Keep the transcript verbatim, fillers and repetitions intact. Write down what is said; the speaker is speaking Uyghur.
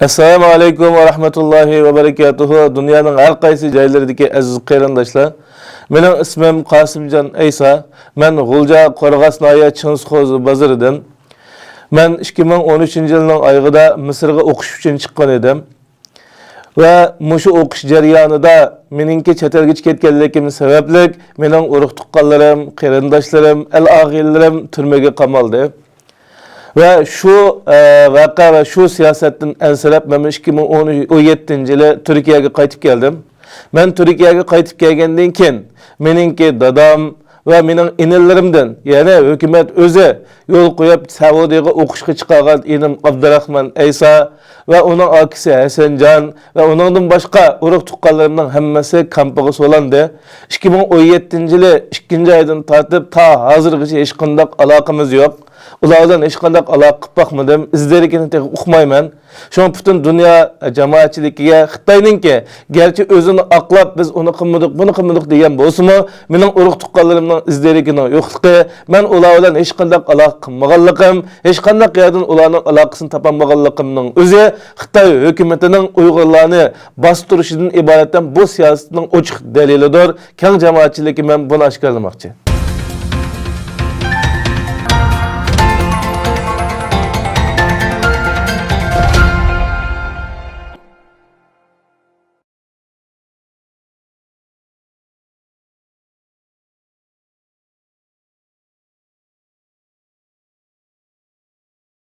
ئەسسالامۇ ئەلەيكۇم ۋە رەھمەتۇللاھى ۋە بەرىكاتۇھۇ. دۇنيانىڭ ھەر قايسى جايلىرىدىكى ئەزىز قېرىنداشلار، مېنىڭ ئىسمىم قاسىمجان ئەيسا. مەن غۇلجا قورغاس ناھىيە چىڭسىخوزى بازىرىدىن. مەن ئىككى مىڭ ئون ئۈچىنچى يىلنىڭ ئايىغىدا مىسىرغا ئوقۇش ئۈچۈن چىققان ئىدىم. ۋە مۇشۇ ئوقۇش جەريانىدا مېنىڭكى چەت ئەلگىچە كەتكەنلىكىم سەۋەبلىك، مېنىڭ ئۇرۇق-تۇغقانلىرىم، قېرىنداشلىرىم، ئەل-ئاغىنىلىرىم تۈرمىگە قامالدى. ۋە شۇ، ئە، ۋەقە ۋە شۇ سىياسەتتىن ئەنسىرەپ، مەن ئىككى مىڭ ئون يەتتىنچى يىلى تۈركىيەگە قايتىپ كەلدىم. مەن تۈركىيەگە قايتىپ كەلگەندىن كېيىن، مېنىڭكى دادام ۋە مېنىڭ ئىنىلىرىمدىن، يەنى ھۆكۈمەت ئۆزى يول قويۇپ، سەئۇدىيەگە ئوقۇشقا چىقارغان ئىنىم ئابدۇراخمان ئەيسا ۋە ئۇنىڭ ئاكىسى ھەسەنجان ۋە ئۇنىڭدىن باشقا ئۇرۇق-تۇغقانلىرىمنىڭ ھەممىسى كامپىغا سولاندى. ئىككى مىڭ ئون يەتتىنچى يىلى ئىككىنچى ئايدىن تارتىپ تا ھازىرغىچە ھېچقانداق ئالاقىمىز يوق. ئۇلار بىلەن ھېچقانداق ئالاقە قىلىپ باقمىدىم. ئىز-دېرىكىنى تېخى ئۇقمايمەن. شۇڭا پۈتۈن دۇنيا جامائەتچىلىكىگە خىتاينىڭكى گەرچە ئۆزىنى ئاقلاپ، بىز ئۇنى قىلمىدۇق، بۇنى قىلمىدۇق دېگەن بولسىمۇ، مېنىڭ ئۇرۇق-تۇغقانلىرىمنىڭ ئىز-دېرىكىنىڭ يوقلۇقى، مەن ئۇلار بىلەن ھېچقانداق ئالاقە قىلمىغانلىقىم، ھېچقانداق يەردىن ئۇلارنىڭ ئالاقىسىنى تاپالمىغانلىقىمنىڭ ئۆزى خىتاي ھۆكۈمىتىنىڭ ئۇيغۇرلارنى باستۇرۇشىدىن ئىبارەت ھەم بۇ سىياسىتىنىڭ ئوچۇق دەلىلىدۇر. كەڭ جامائەتچىلىككە مەن بۇنى ئاشكارىلىماقچى.